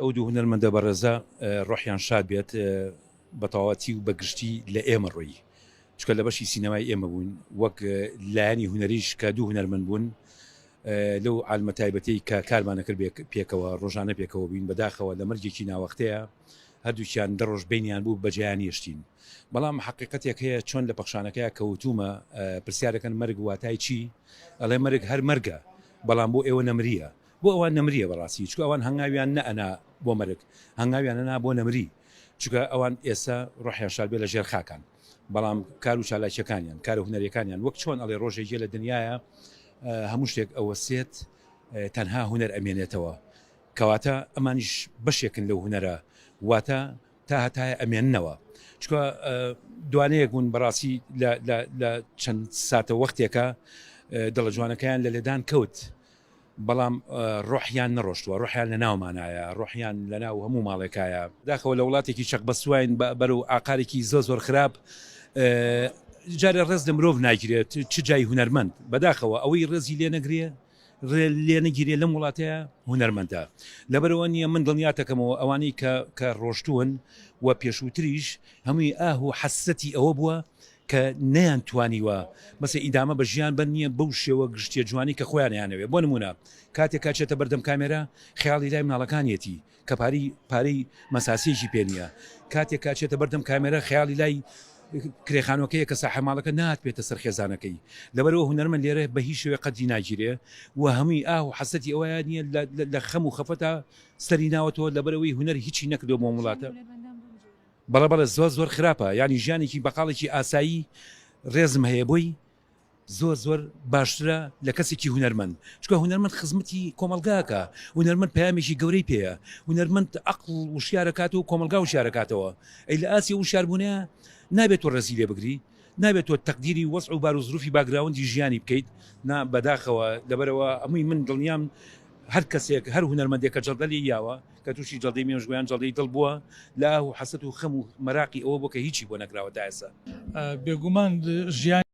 ئەو دوو هونەرمەندە بەڕێزە ڕۆحیان شاد بێت بەتەواوەتی و بەگشتی لە ئێمە ڕۆی چونکە لە بەشی سینەمای ئێمە بوون وەک لایەنی هونەریش کە دوو هونەرمەند بوون لەو عالمە تایبەتەی کە کارمانەکرد پێکەوە ڕۆژانە پێکەوە بووین بەداخەوە لە مەرگێکی ناوەختەیە هەردووکیان دە ڕۆژ بینیان بوو بەجێیان هێشتین بەڵام حەقیقەتێک هەیە چۆن لە پەخشانەکەیا کەوتومە پرسیارەکەن مەرگ واتای چی ئەڵێ مەرگ هەر مەرگە بەڵام بۆ ئێوە نەمریە بۆ ئەوان نەمریە بەڕاستی چونکە ئەوان هەنگاویان نەئەنا بۆ مەرگ هەنگاویان ئەنا بۆ نەمری چونکە ئەوان ئێستا ڕۆحیان شاد بێ لە ژێر خاکان بەڵام کار و چالاکیەکانیان کارە هونەریەکانیان وەک چۆن ئەڵێ ڕۆژێک لە دنیاە هەموو شتێک ئەوەسێت تەنها هونەر ئەمێنێتەوە کەواتە ئەمانیش بەشێکن لەو هونەرە واتە تا هەتایە ئەمێننەوە چونکە دوانەیەک بوون بەڕاستی لە چەند ساتە وەختێکە دڵە جوانەکەیان لە لێدان کەوت بەڵام ڕۆحیان نەڕۆشتووە، ڕۆحیان لە ناومانایە، ڕۆحیان لە ناو هەموو ماڵێکایە. داخەوە لە وڵاتێکی چەقبەستوواین بەرەو ئاقارێکی زۆر زۆر خراپ، جارێ ڕێز لە مرۆڤ ناگیرێت، چ جای هونەرمەند. بەداخەوە ئەوەی ڕێزی لێ نەگرێ، ڕێ لێ نەگیرێ لەم وڵاتەیە هونەرمەندە. لەبەرئەوە نییە من دڵنیاتەکەمەوە ئەوانەی کە کە ڕۆشتوون و پێشووتریش هەمووی ئاه و حەسرەتی ئەوە بووە کە نەیان توانیوە مەسە ئیدامە بە ژیان بەن نیە بەو شێوە گشتیە جوانی کە خۆیان ئەیانەوێ بۆ نمونە کاتێک کە ئەچێتە بەردەم کامێرا خەیاڵی لای مناڵەکانیەتی کە پارەی پارەی مەساسیەکی پێ نیە کاتێک کە ئەچێتە بەردەم کامێرا خەیاڵی لای کرێخانەکەیە کە ساحە ماڵەکە نات پێتە سەر خێزانەکەی لەبەرەوە هونەرمەند لێرە بە هیچ شێوەیە قەدری ناگیرێ و هەمووی ئاه و حەسرەتی ئەوەیە نیە لە خەم و خەفەتا سەری ناوەتەوە لەبەرەوەی هونەر هیچی نەکردووە بۆ وڵاتە. بەڵێ بەڵێ زۆر زۆر خراپە یانی ژیانێکی بەقاڵێکی ئاسایی ڕێزم هەیە بۆی زۆر زۆر باشترە لە کەسێکی هونەرمەند چکە هونەرمەند خزمەتی کۆمەلگاکە هونەرمەند پەیامێکی گەورەی پێیە هونەرمەند عقل وشیارەکات و کۆمەلگا وشارەکاتەوە ئەی لە ئاسی وشاربوونە نابێت تۆ ڕێزی لێ بگری نابێت تۆ تەقدیری وەزع و بار و زروفی background ی ژیانی بکەیت نا بەداخەوە لەبەرەوە ئەمووی من دڵنیام هەر کەسێک هەر هونەرمەندێک کە جەڵدە لێی یاوە کە تووشی جەڵدەی مێشک یان جەڵدەی دڵ بووە لە ئاه و حەسرەت و خەم و مەراقی ئەوە بووە کە هیچی بۆ نەکراوە تا ئێستا. بێگومان ژیانی.